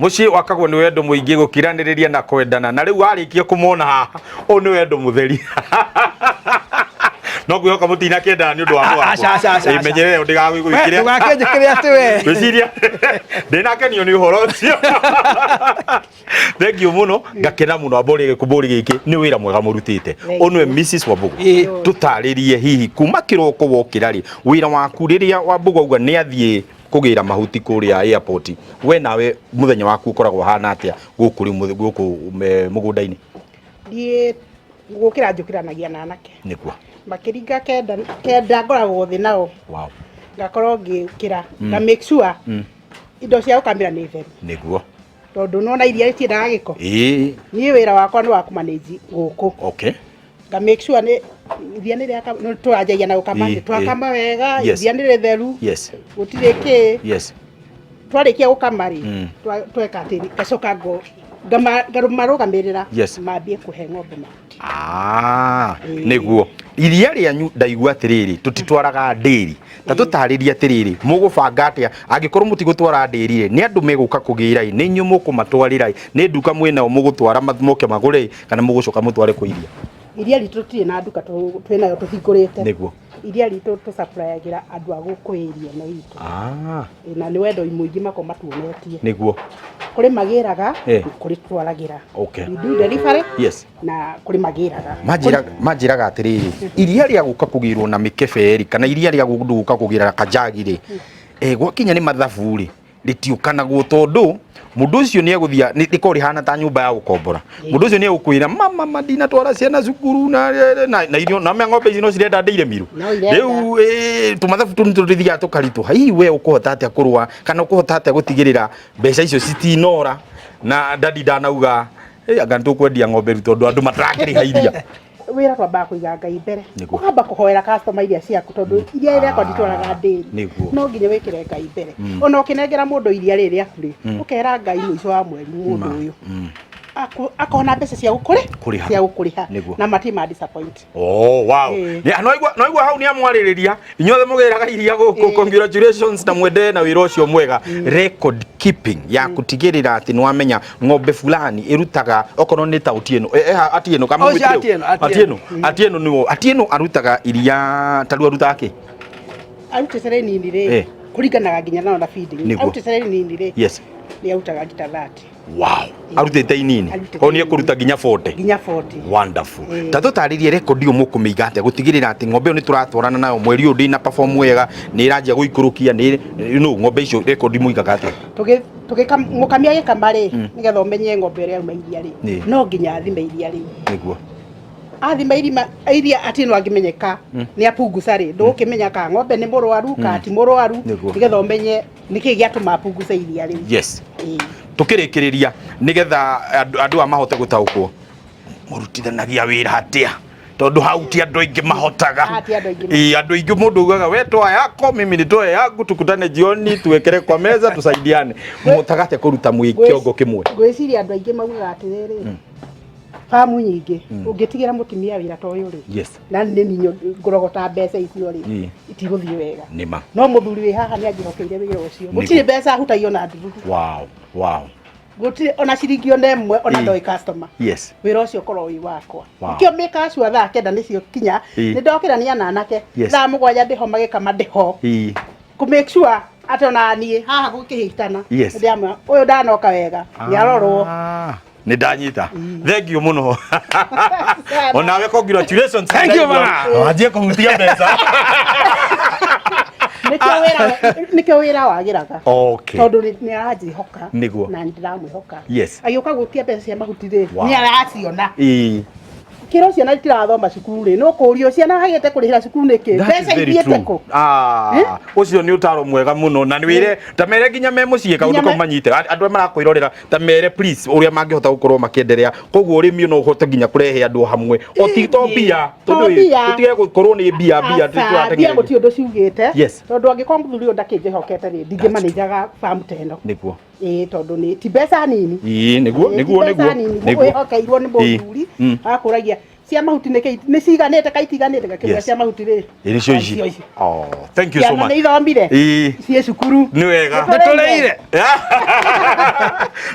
Mũciĩ wakagwo nĩ wendo mũingĩ, gũkiranĩrĩria na kwendana. Na rĩu warĩkia kũmona haha, ũyũ nĩ wendo mũtheri. No ngwĩhoka mũtinakĩendana nĩ ũndũ wa mũgambo. Aca, aca, aca, Ĩ, aca. menyerera ũyũ ndĩgagũikĩre. Ndũgakĩnjĩkĩre atĩ we. Ngwĩciria ndĩnakenio nĩ ũhoro ũcio. Thank you mũno, ngakena mũno ambũri gĩkũmbũri gĩkĩ nĩ wĩra mwega mũrutĩte. Ũyũ nĩwe Mrs Wambugu. Ĩĩ. Tũtarĩrie hihi kuma kĩroko wokĩra rĩ, wĩra waku rĩrĩa Wambugu auga nĩ athiĩ kũgĩra mahuti kũrĩa airport, we nawe mũthenya waku ũkoragwo ũhana atĩa gũkũ rĩu gũkũ mũgũnda-inĩ? Niĩ gũkĩra njũkĩranagia na anake. Nĩguo. Makĩringa 9 ngoragwo thĩ nao. Wow. Ngakorwo ngĩũkĩra, nga make sure indo cia gũkamĩra nĩ theru. Nĩguo. Tondũ nĩwona iria rĩtiendaga gĩko. Ĩĩ. Niĩ wĩra wakwa nĩ wa kũmanage gũkũ. Okay. Nga make sure nĩ iria nĩ rĩaka, nĩ tũranjagia na gũkama, Ĩĩ, nĩ twakama wega, Yes. iria nĩ rĩtheru. Yes. Gũtirĩ kĩ. Yes. Twarĩkia gũkama rĩ, tweka atĩ ngacoka ngamarũgamĩrĩra Yes. mambie kũhe ng'ombe mahuti. Ah, nĩguo iria rĩanyu ndaigua atĩrĩrĩ tũtitwaraga ndĩri ta tũtarĩrie atĩrĩrĩ mũgũbanga atĩa angĩkorwo mũtigũtwara ndĩri rĩ nĩ andũ megũka kũgĩra ĩ nĩ inyuĩ mũkũmatwarĩra ĩ nĩ nduka mwĩnao mũgũtwara moke magũre ĩ kana mũgũcoka mũtware kũ iria? Iria ritũ tũtirĩ na nduka twĩnayo tũhingũrĩte. Nĩguo. Iria ritũ tũsupplyagĩra andũ a gũkũ area ĩno itũ. Ah. Na nĩ wendo mũingĩ makoragwo matuonetie. Nĩguo. Kũrĩ magĩraga, kũrĩ tũtwaragĩra. Okay. We do delivery. Yes. Na kũrĩ magĩraga. Manjĩraga atĩrĩrĩ, iria rĩa gũka kũgĩrwo na mĩkebe rĩ, kana iria rĩa mũndũ gũka kũgĩra na kajagi rĩ, gwakinya nĩ mathabu rĩ, rĩtiũkanagwo tondũ mũndũ ũcio nĩ egũthiĩ rĩkoragwo rĩhana ta nyũmba ya gũkombora. Mũndũ ũcio nĩ egũkwĩra mama ma ndinatwara ciana cukuru na na na irio na ng'ombe ici no cirenda ndĩire miru. No irenda. Rĩu tũmathabu tũu nĩ tũthiaga tũkaritũha. Hihi we ũkũhota atĩa kũrũa kana ũkũhota atĩa gũtigĩrĩra mbeca icio citinora na dadi ndanauga anga nĩ tũkwendia ng'ombe rĩu tondũ andũ matarakĩrĩha iria. Wĩra twambaga kũiga Ngai mbere. Nĩguo. Ũkamba kũhoera customer iria ciaku tondũ iria rĩakwa nditwaraga ndĩri. Nĩguo. No nginya wĩkĩre Ngai mbere. Ona ũkĩnengera mũndũ iria rĩrĩ rĩaku rĩ, ũkera Ngai mũico wa mweri mũndũ ũyũ akona mbeca cia gũkũrĩ Kũrĩha. cia gũkũrĩha Nĩguo. na matirĩ ma disappoint. Oh, wow. Ĩĩ. Nĩ- no igua hau nĩ amwarĩrĩria inyuothe mũgĩraga iria gũkũ. Congratulations na mwende na wĩra ũcio mwega. Record keeping ya gũtigĩrĩra atĩ nĩ wamenya ng'ombe fulani ĩrutaga okorwo nĩ ta Otieno, Atieno kama Ũcio mwĩtire ũũ? Atieno, Atieno. Atieno Atieno nĩwo Atieno arutaga iria ta rĩu arutaga kĩ? Arutĩte rĩnini rĩ, kũringanaga nginya nao na feeding. Nĩguo. Arutĩte rĩnini rĩ, nĩ arutaga ngita 30. Wow, arutĩte inini. Arutĩte Koguo nĩ inini. ekũruta nginya 40. Nginya 40. Wonderful. Ĩĩ. Ta tũtarĩrie rekondi ĩyo mũkũmĩiga atĩa gũtigĩrĩra atĩ ng'ombe ĩyo nĩ tũratwarana nayo mweri ũyũ ndĩna perform wega, nĩ ĩranjia gũikũrũkia, nĩ no ng'ombe icio rekondi mũigaga atĩa? Tũgĩka mũkami agĩkama rĩ, nĩgetha ũmenye ng'ombe ĩrĩa yauma iria rĩ, Ĩĩ. no nginya athime iria rĩu. Nĩguo. Athima irima iria atĩ no angĩmenyeka nĩ apunguca rĩ, ndũgũkĩmenya kana ng'ombe nĩ mũrwaru kana ti mũrwaru, Nĩguo. nĩgetha ũmenye nĩkĩ gĩatũma apunguce iria rĩu. Yes. Ĩĩ. Tũkĩrĩkĩrĩria nĩgetha andũ aya mahote gũtaũkwo, mũrutithanagia wĩra atĩa? Tondũ hau ti andũ aingĩ mahotaga. Ah, ti andũ aingĩ. Ĩĩ, andũ aingĩ mũndũ ugaga we toa yako mimi nitoe yangu tukutane jioni tuwekere kwa meza tusaidiane. Mũhotaga atĩa kũruta mwĩ kĩongo kĩmwe? Ngwĩciria andũ aingĩ maugaga atĩrĩrĩ, famu nyingĩ ũngĩtigĩra mũtumia wĩra ta ũyũ rĩ, na nĩ niĩ ngũrogota mbeca icio rĩ, itigũthiĩ wega. Nĩma. No mũthuri wĩ haha nĩ anjĩhokeire wĩra ũcio. Gũtirĩ mbeca hutagio na ndururu. Wow, wow. Gũtirĩ ona ciringi ona ĩmwe ona Ĩĩ. ndoĩ customer. Wĩra ũcio ũkorwo wĩ wakwa. Nĩkĩo mĩkawa cia thaa 9 nĩcio kinya. Nĩ ndokĩrania na anake. Thaa 7 ndĩho magĩkama ndĩho. Kũ make sure atĩ ona niĩ haha gũkĩhĩtana. Nĩndĩramwĩra ũyũ ndanoka wega. Nĩ arorwo. Nĩ ndanyita. Thank you mũno. Onawe congratulations. Thank you, bana. Wanjie kũhutia mbeca. Nĩkĩo wĩra nĩkĩo wĩra wagĩraga. Tondũ nĩ aranjĩhoka. Nĩguo. Na nĩ ndĩramwĩhoka. Agĩũka gwĩtia mbeca cia mahuti rĩ, nĩ araciona. Kĩro ciana itirathoma cukuru rĩ, no kũrio ciana hagĩte kũrĩhĩra cukuru nĩkĩ? That is Mbeca very ithiĩte true. kũ? Ah, ũcio nĩ ũtaro mwega mũno na nĩ wĩre ta mere nginya me mũciĩ kaũndũ Nginya kau manyite andũ arĩa marakwĩrorera ta mere please ũrĩa mangĩhota gũkorwo makĩenderea koguo ũrĩmi no ũhote nginya kũrehe andũ hamwe o ti to mbia To tondũ mbia. tũtige gũkorwo nĩ mbia mbia Aca, mbia tũratengereria. gũtirĩ ũndũ ciugĩte. Tondũ angĩkorwo mũthuri ũyũ ndakĩnjĩhokete rĩ, ndingĩmanĩjaga farm ta ĩno. Nĩguo. Ĩĩ, tondũ nĩ ti mbeca nini. Ĩĩ, nĩguo, Ĩĩ, ti nĩguo, mbeca nĩguo, nini. Nĩguo. Wĩhokeirwo nĩ Ĩĩ. mũthuri, agakũragia Cia mahuti nĩ nĩ ciganĩte ka itiganĩte gakĩmwĩra cia mahuti rĩ. Ĩ nĩcio ici. Oh, thank you so Ciana much. nĩ ithomire. Ĩĩ. Ciĩ cukuru. Nĩ wega. Nĩtũrĩire.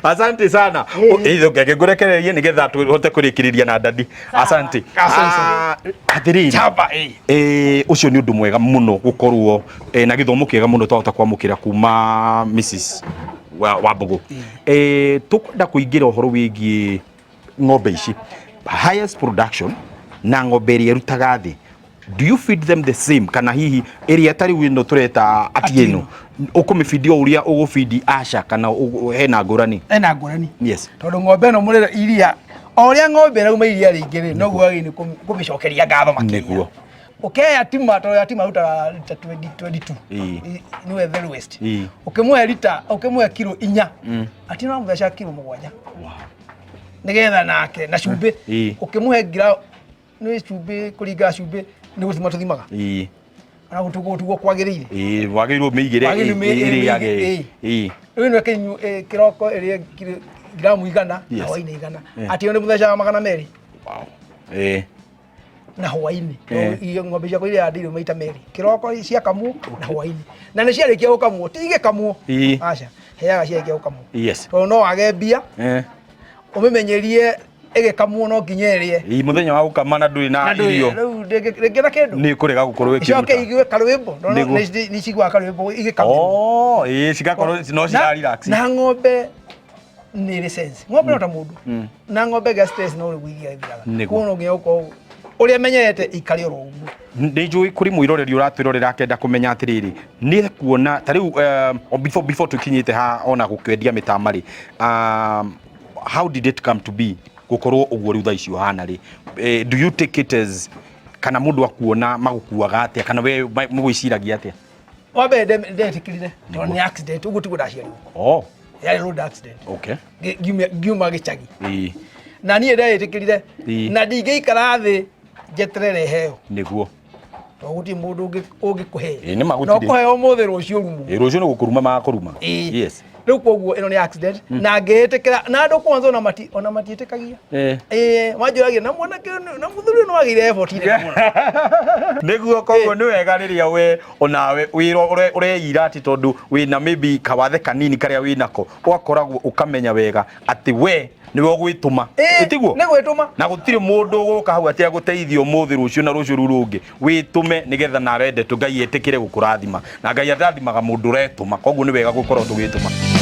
Asante sana. Ithe ngeke ngũrekererie nĩgetha tũhote kũrĩkĩrĩria na dadi. Asante. Asante. Ah, Atĩrĩrĩ. Chamba ĩ. Ũcio nĩ ũndũ mwega mũno gũkorwo na gĩthomo kĩega mũno twahota kwamũkĩra kuma Mrs. Wambũgũ. Tũkwenda kũingĩra ũhoro wĩgiĩ ng'ombe ici highest production na ng'ombe ĩrĩa ĩrutaga thĩ. Do you feed them the same, kana hihi ĩrĩa ta rĩu ĩno tũreta Atieno ũkũmĩbindi o ũrĩa ũgũbindi Asha, kana hena ngũrani? Ena ngũrani. Yes. Tondũ ng'ombe ĩno mũrĩre iria o ũrĩa ng'ombe ĩrauma iria rĩingĩ rĩ, noguo wagĩrĩirwo nĩ kũmĩcokeria ngatho makĩria. Nĩguo. Ũkĩhe Yatima, tondũ Yatima arutaga rita 20 22. Nĩwe the lowest. Ũkĩmũhe rita, ũkĩmũhe kiro 4, Atieno amũtheca kiro 7. Nĩgetha nake na cumbĩ. Ũkĩmũhe ngira nĩ cumbĩ, kũringana cumbĩ nĩ gũthima tũthimaga. Ona gũtugo kwagĩrĩire. Ĩĩ, wagĩrĩirwo ũmĩigĩre Wagĩrĩirwo ĩrĩage. Ĩĩ. Rĩu ĩno kĩroko ĩrĩe ngiramu 100 na hwaĩ-inĩ 100. Atieno nĩ mũthecaga 200. Wow. Ĩĩ. Na hwaĩ-inĩ. Irio ng'ombe ciakwa iria ndĩrĩ maita merĩ. Kĩroko ciakamwo na hwaĩ-inĩ. Na nĩ ciarĩkia gũkamwo, ti igĩkamwo. Aca, heaga ciarĩkia gũkamwo. Tondũ no wage mbia. Ũmĩmenyerie ĩgĩkamwo no nginya ĩrĩe. Ĩĩ, mũthenya wa gũkama na ndũrĩ na irio. Rĩu ndĩngĩ na kĩndũ. Nĩ kũrega gũkorwo ĩkĩruta. Icoke igue karwĩmbo. Nĩ ciguaga karwĩmbo igĩkamwo. Oh, ĩĩ, cigakorwo no cira relax. Na ng'ombe nĩ ĩrĩ sense. Ng'ombe no ta mũndũ. Na ng'ombe ĩgĩa stress no rĩu iria ĩthiraga. Koguo no nginya ũkorwo ũrĩa menyerete ikare oro ũguo. Nĩ njũĩ kũrĩ mwĩroreri ũratwĩrorera akenda kũmenya atĩrĩrĩ, nĩ kuona ta rĩu before tũkinyĩte ha ona gũkwendia mĩtama rĩ, how did it come to be gũkorwo ũguo rĩu thaa ici ũhana rĩ? Do you take it as kana mũndũ akuona magũkuaga atĩa, kana we mũgwĩciragia atĩa? Wa mbere ndetĩkĩrire tondũ nĩ accident, ũguo tiguo ndaciarirwo. Oh. Yarĩ road accident. Okay. Ngiuma gĩcagi. Na niĩ ndetĩkĩrire na ndingĩikara thĩ njeterere heo. Nĩguo. Tondũ gũtirĩ mũndũ ũngĩkũhe. Ĩĩ, nĩ ma gũtirĩ. No kũheo ũmũthĩ rũciũ rumwo. Ĩĩ, rũciũ nĩ gũkũruma magakũruma. Yes. Rĩu koguo ĩno nĩ accident na ngĩĩtĩkĩra na andũ kwanza ona matiĩtĩkagia. Ĩĩ, manjũragia na mwanake na mũthuri ũyũ nĩwagĩire effort nene mũno. Nĩguo, koguo nĩ wega rĩrĩa we onawe wĩra ũreira atĩ tondũ wĩna maybe kawathe kanini karĩa wĩnako, ũgakoragwo ũkamenya wega atĩ we nĩwe ũgwĩtũma. Tiguo? Nĩ gwĩtũma. Na gũtirĩ mũndũ ũgũka hau atĩ agũteithie ũmũthĩ rũciũ na rũciũ rũu rũngĩ. Wĩtũme nĩgetha nawe ndeto Ngai etĩkĩre gũkũrathima. Na Ngai arathimaga mũndũ ũretũma. Koguo nĩ wega gũkorwo tũgĩtũma.